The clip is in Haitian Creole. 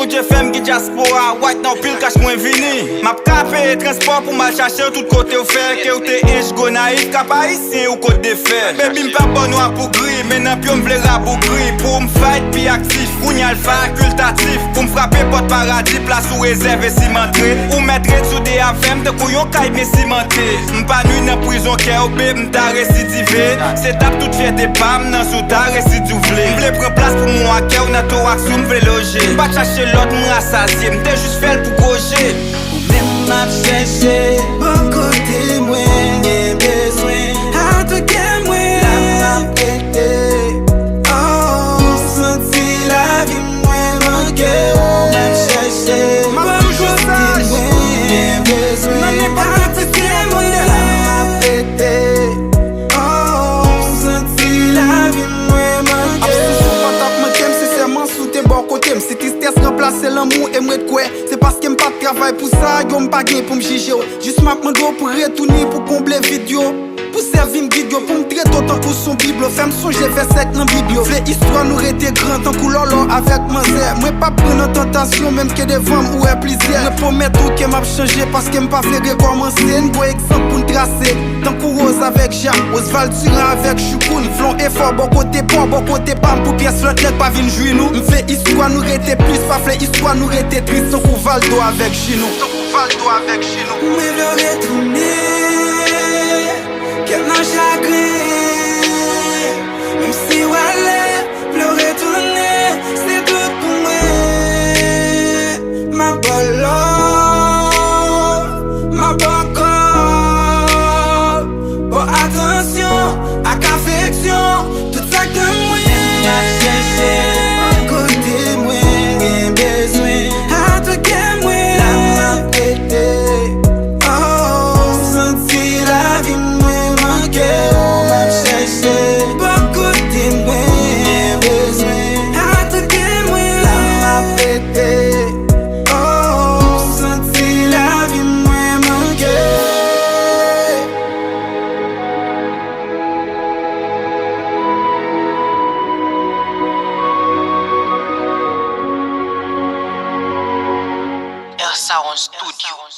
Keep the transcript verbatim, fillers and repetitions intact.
Bondye fè m gen dyaspora, right now pil kach mwen vini. M ap ka peye transpò pou m al chache w tout kote w fè. Ke w te Ench, Gonayiv, Kap Ayisyen ou Kot de Fè. Baby, m pa bòn w a pou gri, men nan pye w m vle rabougri. Pou m fight pi aktif, kounye a l fakilte. Pou m frape pòt paradi, plas ou rezève si m antre. Ou mèt ret sou de afè m tankou yon kay byen simante. M pa nwi nan prizon kè w, babe, m ta residive. Se t ap tout fyète pa m nan si w ta residive. M vle pran plas pou mwen ak kè w nan toraks ou m vle loje. M pa t chache lòt, m rasazye, m te jis fè l pou gwo je. Ou menm m ap chèche, bò kote mwen, gen bezwen, atake mwen. La m ap pete. Oh, m santi lavi m mwen manke w. M ap chèche, m ap toujou saj. Mwen gen bezwen. Nan nenpòt kote mwen ye la, m ap pete. Oh, m santi lavi mwen manke. Absans ou pa t ap manke m, sensèman, si w te bò kote m. Si tristès ranplase lanmou, e m ret kwè, se paske m pa t travay pou sa, yo, m pa gen pou m jije w. Jis m ap mande w pou retounen, pou konble vid yo. Pou sèvi m gid yo, pou m trete w tankou s on biblo. Fè m sonje vèsè k nan Bib yo. Vle istwa nou rete gran tankou lòlò avèk manzè. Mwen p ap pran nan tantasyon, menm ke devan m ou wè plizyè. Mwen pwomèt ou ke m ap chanje, paske m pa vle rekòmanse. N gwo egzanp pou n trase, tankou Rose avèk Jak, Oswald Durand avèk Choukoun. Vle on efò bò kote pa w, bò kote pa m, pou pyès lòt nèg pa vin jwi nou. M vle istwa nou rete plis, pa vle istwa nou rete tris, tankou Valdo avèk Jinou. Valdo avèk Jinou. Mwen vle w retounen, kè m nan chagren. Menm si w ale, vle w retounen, se tout pou mwen. M ap ba w love, m ap ba w kò, ba w atansyon ak afeksyon. Tout sa k nan mwen, m ap chèche. Kote mwen gen bezwen, atake mwen. La m ap pete. Oh, m santi lavi mwen manke w. M ap chèche. Bò kote mwen gen bezwen, atake mwen. La m ap pete. Oh, m santi lavi mwen manke. Air Sound Studio.